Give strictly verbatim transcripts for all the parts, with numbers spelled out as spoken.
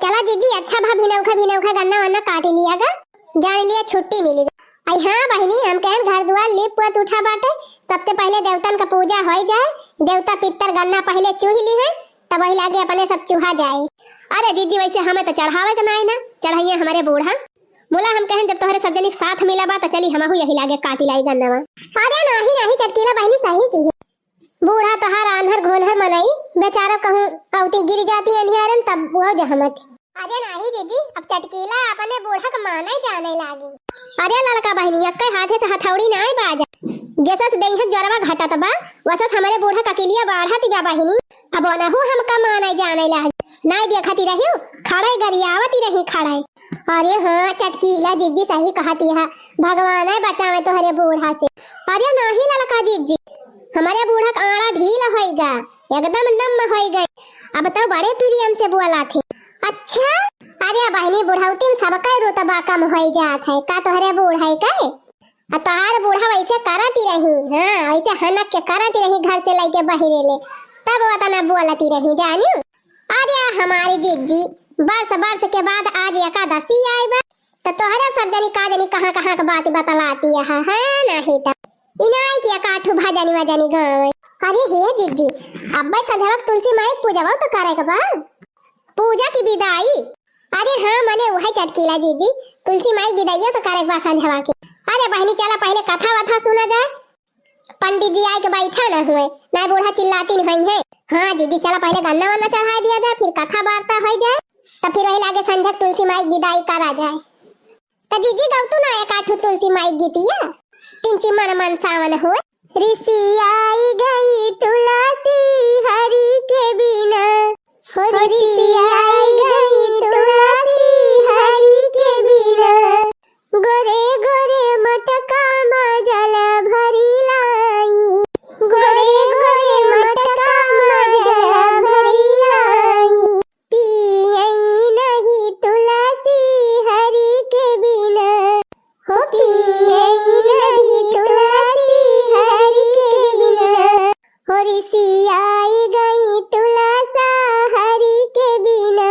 चला जीजी, अच्छा भा भिनौखा भिनौखा गन्ना वन्ना काट लिया गा, जान लिया छुट्टी मिली गा। आई हाँ बहिनी, हम कहन घर दुआर लीप पोत उठा बाटे, सबसे पहिले देवतन का पूजा होई जाए, देवता पित्तर गन्ना पहिले चूहि लिहे, तब वही लागे अपने सब चूहा जाए। अरे जीजी, वैसे हमें तो चढ़ावे के नाई ना, चढ़ाइए हमरे बूढ़ा। मुला हम कहन जब तोहरे सब जनी के साथ मिला बा तो चली हमहू यही लागे काटी लाई गन्नवा। अरे नाही नाही चटकीला बहिनी, सही की है। बूढ़ा तोहार आन्हर घोन्हर मनई, बेचारा कहूँ अवती गिर जाती अन्हियारन तब वो जहमत। अरे नाही जीजी, अब चटकीला अपने बूढ़ा के माने जाने लागी। अरे ललका बहिनी, एक्के हाथे से हथौड़ी नाई बाजा। जसस देह जोरवा घटत बा, वसस हमरे बूढ़ा ककिलिया बाढ़त बा बहिनी। अब ओनहु हमका माने जाने लागी। नाई देखती रहियो, खड़े गरियावती रही खड़े। अरे हाँ, चटकीला जीजी सही कहती है, भगवान है बचावे तोहरे बूढ़ा से। अरे नाही ललका जीजी, हमरे बूढ़ा का आड़ा ढील होइगा, एकदम नम होइगा। अब तो बड़े प्रेम से बोला थे। अच्छा, अरे बहिनी, बुढ़ौती में सबका रुतबा कम होई जात है, का तोहरे बूढ़ा है का? आ तोहार बूढ़ा वैसे करती रही, हाँ, ऐसे हनक के करती रही घर से लइके बहिरे ले, तब वतना बोलती रही, जानियो। अरे हमारी जीजी, बरस बरस के बाद आज एकादशी आई बा, त तोहरे सब जनी का जनी कहाँ कहाँ के बात बतलाती है, है नाही त इनाई की एकाठू भजनी वजनी गावे। अरे हे जीजी, अब्बे संझवा के तुलसी माई के पूजवा तो करे के बा। पूजा की विदाई। अरे हाँ, मने उहे चटकीला जीजी, तुलसी माई के विदाइया तो करे के बा संझवा के। अरे बहिनी, चला पहिले कथा वथा सुना जाए। पंडित जी आए के बैठा न हुए, ना बूढ़ा चिल्लाती नहीं है। हाँ जीजी, चला पहिले गन्ना वन्ना चढ़ाई दिया जाए, फिर कथा वार्ता हो जाए, तब फिर वही लागे संझक तुलसी माई के विदाई करा जाए। त जीजी गौतू ना एकाठू तुलसी माई गीतिया, तिनची मन मन सावन हुए। ऋषि आई गई तुलसी हरि के बिना, हो ऋषि आई गई तुलसी हरि के बिना। गोरे गोरे मटका मा जल भरी लाई, गोरे गोरे मटका मा जल भरी लाई। पियई नहीं तुलसी हरि के बिना, हो पियई नहीं तुलसी हरि के बिना। हो ऋषि आई गई तुलसा हरि के बिना,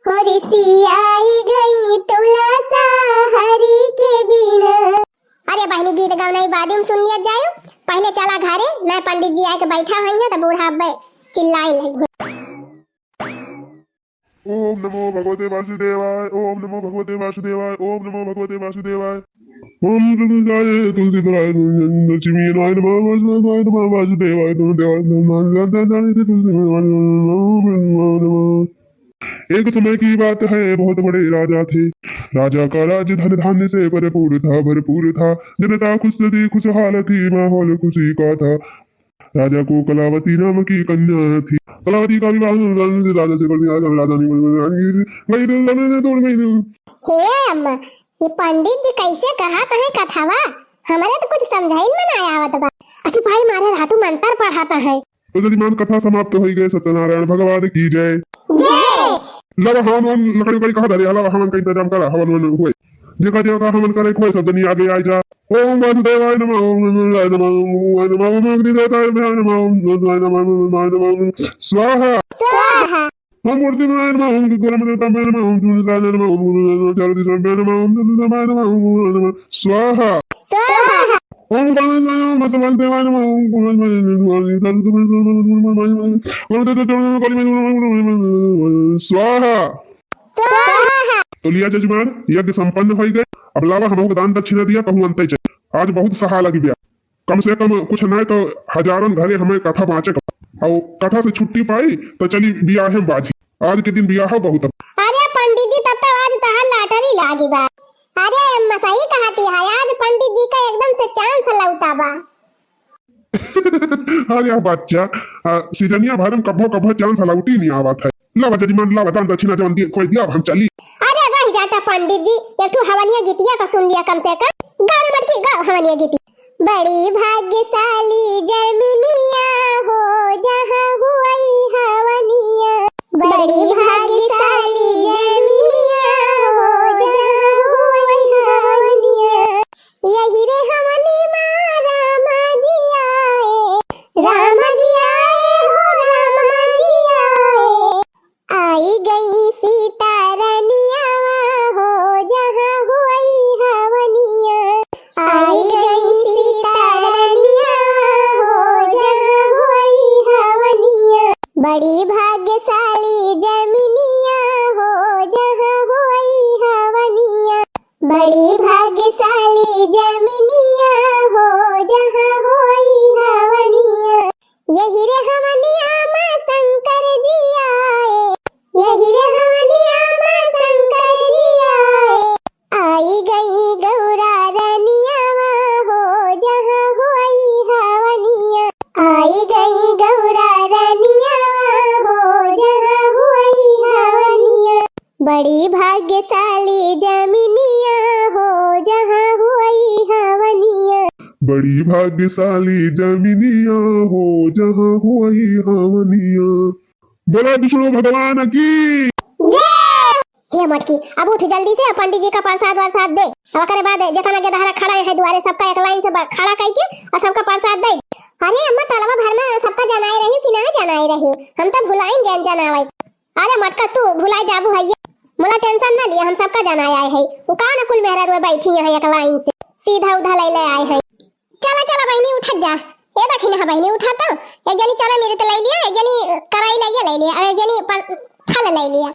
हो ऋषि आई गई तुलसा हरि के बिना। अरे बहिनी, गीत गवनई बादी में सुन लिया जायो, पहिले चला घरे, ना पंडित जी आके बैठा हुई है तो बूढ़ा अब्बे चिल्लाए लगी। ओम नमो भगवते वासुदेवाय, ओम नमो भगवते वासुदेवाय, ओम नमो भगवते वासुदेवाय। ओम तुलसीदाय तुलसीदाय लक्ष्मी नाय नमः, वासुदेवाय नमः, वासुदेवाय नमः, देवाय नमः, तुलसी नमः। एक समय की बात है, बहुत बड़े राजा थे। राजा का राज धन धान्य से भरपूर था, भरपूर था। जनता खुश थी, खुशहाल थी, माहौल खुशी का था। राजा को कलावती नाम की कन्या थी। कलावती का विवाह राजा से कर दिया। राजा ने वही दुल्हन ने तोड़ गई। हे अम्मा, ये पंडित जी कैसे कहत हैं कथवा? हमरे तो कुछ समझाइन में ना आवत बा। अच्छा भाई, मारे रातू मंत्र पढ़ाता है। तो जजमान, कथा समाप्त हो गए। सत्यनारायण भगवान की जय। जय। लवा हवन लकड़ी उकड़ी कहा धरे, लवा हवन का इंतजाम करा, हवन वन हुए। जेका जेका हवन करे खोए, सब जनी आगे आ जा। ओम वासुदेवाय नमः, ओम वासुदेवाय नमः, ओम अग्नि देवताय नमः, ओम वासुदेवाय नमः, ओम वासुदेवाय नमः, ओम स्वाहा। स्वाहा। ओम मूर्ति नमः, ओम गोलम देवताय नमः, ओम गुरुदाय नमः, ओम गुरुदाय नमः, ओम गुरुदाय नमः, ओम गुरुदाय नमः, स्वाहा। स्वाहा। ओम गणेशाय नमः, ओम वासुदेवाय नमः, ओम स्वाहा। स्वाहा। तो लिया जजमान, यज्ञ संपन्न हो गए। अब लावा हमहू के दान दक्षिणा दिया, कहूँ अंते चल। आज बहुत सहा लगी ब्या। कम से कम कुछ नहीं तो हजारन घरे हमें कथा बाँचे का। और कथा से छुट्टी पाई तो चली बियाहे में बाजी। आज के दिन बियाह बहुत। अरे पंडित जी, तब तो आज तहार lottery लागी बा। अरे अम्मा सही कहती है, आज पंडित जी का एकदम से chance लौटा बा। अरे बच्चा, आ, सीजनिया भर में कभो कभो chance लौटी नहीं आवत है। लावा जजमान, लावा दान दक्षिणा जवन दिए, कोई दिया, हम चली। अरे रह जाता पंडित जी, एक ठो हवनिया गीतिया का सुन लिया कम से कम। गाना मत की, गाओ हवनिया गीतिया। बड़ी भाग्यशाली जमिनिया हो, जहाँ हुई हवनिया। बड़ी भाग्यशाली जमिनिया हो, जहाँ हुई हवनिया। यही रे हवनी मा रामा जी आए, रामा जी आए हो, रामा जी आए। आई गई सीता रनियावा हो जहाँ हुई हवनिया। आई गई सीता रनियावा हो जहाँ हुई हवनिया। बड़ी भाग्यशाली जमिनिया हो जहाँ हुई हवनिया। बड़ी भाग्यशाली जमिनिया हो जहाँ हुई हवनिया। यही रे हवनिया मा शंकर जी आए, यही रे हवनिया मा शंकर जी आए। आई गई गौरा रनियावा हो जहाँ हुई हवनिया। आई गई गौरा रनियावा हो जहाँ हुई हवनिया। बड़ी भाग्यशाली जमिनिया हो जहाँ हुई हवनिया। बड़ी भाग्यशाली जमिनिया हो जहाँ हुई हवनिया। बोला विष्णु भगवान की। जय। हे मटकी, अब उठ जल्दी से, पंडित जी का प्रसाद वरसाद दे। अब ओकरे बाद जितना गेदहरा खड़ा है दुआरे, सबका एक लाइन से ब-, खड़ा कइके और सबका प्रसाद दे। अरे अम्मा, टोलवा भर में सबका जनाए रही कि ना जनाए रही? हम तो भुलाइन गए जनावे। अरे मटका, तू भुलाए जाबू है ये। मुला tension ना लिया, हम सबका जनाए आए है। वो का ना कुल मेहरारू बैठी है एक लाइन से, सीधा उधा ले ले आए है। चला, चला बहिनी, उठत जा। ए दखिनहा बहिनी, उठा तो। एक जनी चना मिर्च ले लिया, एक जनी कराई ले लिया, ले लिया, एक जनी पल-, फल ले लिया।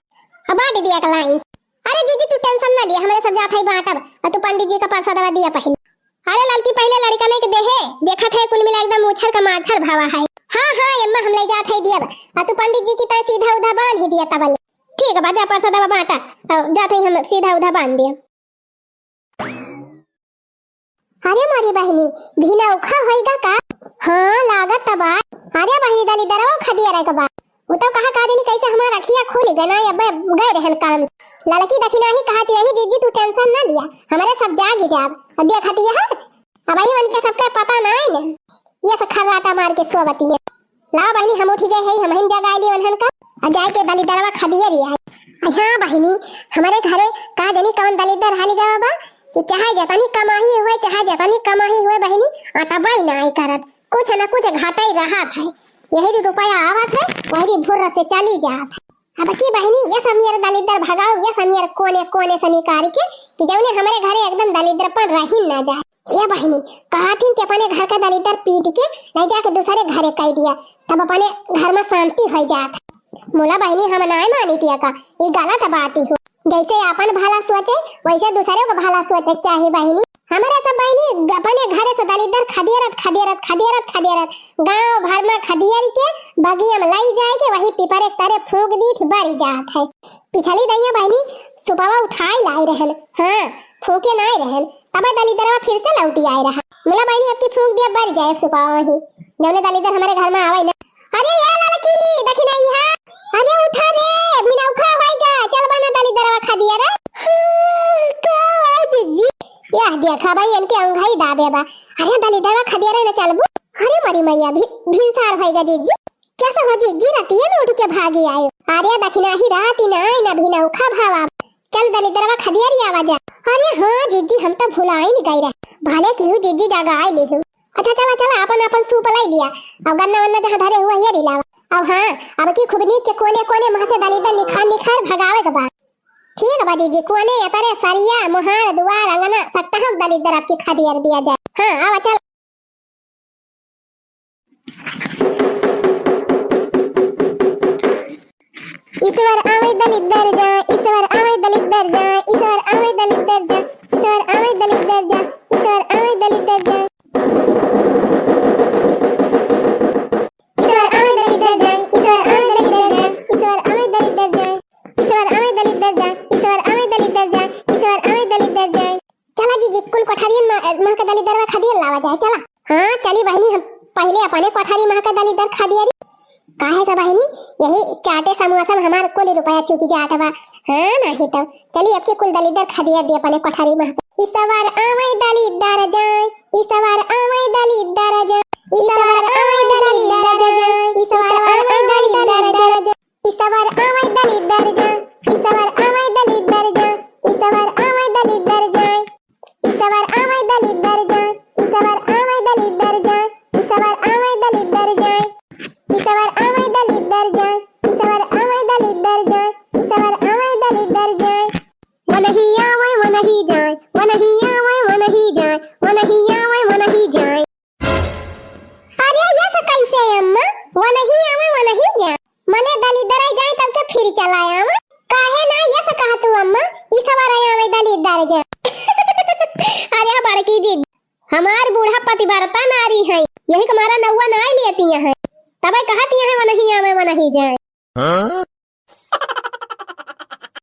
अब बांट दिया एक लाइन। अरे जीजी, तू tension ना लिया, हमरे सब जात है बांटब। और तू पंडित जी का प्रसादवा दिया पहले। अरे ललकी, पहले लड़का नहीं के देहे, देखत है कुल मिला एकदम उछर का माछर भावा है। हाँ, हाँ, अम्मा, हम ले जात है दिया। और तू पंडित जी की तरह सीधा उधा बांध ही दिया तबल। ठीक है, बा जा प्रसादवा बांटा। और जात है हम सीधा उधा बांध दिया। अरे मोरी बहिनी, भिनौखा होइगा का? हाँ, लागत त बा। अरे बहिनी, दलिदरवा खदियरक बा। उ तो कहा का जानी कैसे हमार अखिया खुल गए ना, अब गए रहन काम से। ललकी दखिनही कहत रही, "जीजी तू tension ना लिया, हमरे सब जाग ही जाब।" अब देखत यह, अब वही उनके सबके पता ना है ना, ये सब खर्राटा मार के सोवती है। लाओ बहिनी, हम उठी गए है, हमहिन जगाई ली उन्हन का। आ जाए के दलिदरवा खदियरी आई। आ हाँ बहिनी, हमरे घरे का जानी कौन दलिदर हाली गवा बा कि चाहे जतनी कमाही हुए, चाहे जतनी कमाही हुए बहिनी, अटबाई ना आई करत, कुछ न कुछ घाटा ही रहत है। यही जो रुपया आवत है, वही भुर्र से चली जात है। अब की बहिनी, ये सब मेरे दलिदर भगाओ, ये सब मेरे कोने कोने से निकाल के कि जौने हमरे घरे एकदम दलिदरपन रही ना जाए। हे बहिनी, कहत हिन कि अपने घर का दलिदर पीट के ले जाके दूसरे घरे कई दिया, तब अपने घर में शांति हो जात। मुला बहिनी, हम नाय मानी तिया का, ई गलत बात ही हो। जैसे आपन भला सोचे, वैसे दूसरे को भला सोचे के चाही बहिनी। हमरे सब बहिनी अपने घरे से दलिदर खदेरत, खदेरत, खदेरत, खदेरत गांव भर में खदेर के बगिया में लाई जाए के वही पीपरे के तरे फूंक दी थी, बरी जात है। पिछली दइया बहिनी सुपवा उठाई लाई रहन, हाँ, फूंके नाय रहन, तब दलिदरवा फिर से लौटी आए रहा। मुला बहिनी, अब की फूंक दिया, बर जाए सुपावा ही, जौने दलिदर हमरे घर में आवे ना। अरे ये ललकी, दखिनही, अरे उठा रे, भिनौखा होइगा, चल बना दलिदरवा खदियरे। हाँ, का जीजी? यह देखा भाई, इनके अंगई दाबे बा। अरे दलिदरवा खदियरे ना चलबू? अरे मरी मैया, भी, भिनसार होइगा जीजी। कैसे हो जीजी, रतिये में उठ के भागी आयो? अरे दखिनही, रात ही ना आई ना, भिनौखा भावा। चल दलिदरवा खदियरी आवा जा। अरे हाँ जीजी, हम तो भुलाइन गई रहे, भले किहू जीजी जगाए लिहू। अच्छा चला चला, अपन अपन सूप लाई लिया, अब गन्ना वन्ना जहाँ धरे हुआ ये लावा। अब हाँ, अब की खुबनी के कोने कोने महाँ से दलिदर निखार निखार भगावे के बा। ठीक बा जीजी, कोने एतरे सरिया, मोहार, दुआर, अंगना, सकता हम दलिदर आपकी खदियर दिया जाए। हाँ, आवा चल। ईश्वर आवे दलिद्दर जा, ईश्वर आवे दलिद्दर जा, ईश्वर आवे दलिद्दर जा, ईश्वर आवे दलिद्दर जा, ईश्वर आवे दलिद्दर जा। ईश्वर आवे दलिद्दर जा, ईश्वर आवे दलिद्दर जा, ईश्वर आवे दलिद्दर जा, ईश्वर आवे दलिद्दर जा, ईश्वर आवे दलिद्दर जा, ईश्वर आवे दलिद्दर जा। चला जीजी, कुल कोठरियन मह, मह के दलिद्दरवा खदियर लावा जाए, चला। हाँ, चली बहिनी, हम पहिले अपने कोठरी मह के दलिद्दर खदियरी। काहे से बहिनी, यही चाटे समोसा में हमार कुल रुपया चुकी जात बा। हाँ, नाही तो। चली, अब के कुल दलिद्दर खदियर दी अपने कोठरी मह के। ईश्वर आवे दलिद्दर जाए, ईश्वर आवे दलिद्दर जाए, ईश्वर आवे दलिद्दर जाए, ईश्वर आवे दलिद्दर जाए। ईश्वर आवे दलिद्दर जा, ईश्वर आवे दलिद्दर जा, ईश्वर आवे दलिद्दर जा, ईश्वर आवे दलिद्दर जा, ईश्वर आवे दलिद्दर जा, ईश्वर आवे दलिद्दर जा, ईश्वर आवे दलिद्दर जा, ईश्वर आवे दलिद्दर जा, ईश्वर जाए, वो नहीं आवे, वो नहीं जाए, वो नहीं आवे, वो नहीं जाए। अरे, यस कैसे अम्मा? वो नहीं आवे, वो नहीं जाए। मने दलिद्दर जाए तब के फिर चला आवे। काहे ना यस कहा तू अम्मा? ई सब आ रहे आवे दलिद्दर जाए। अरे बड़की जी, हमार बूढ़ा पतिव्रता नारी है, यही के मारा नौआ ना लेती है, तबे कहती है वो नहीं आवे, वो नहीं जाए।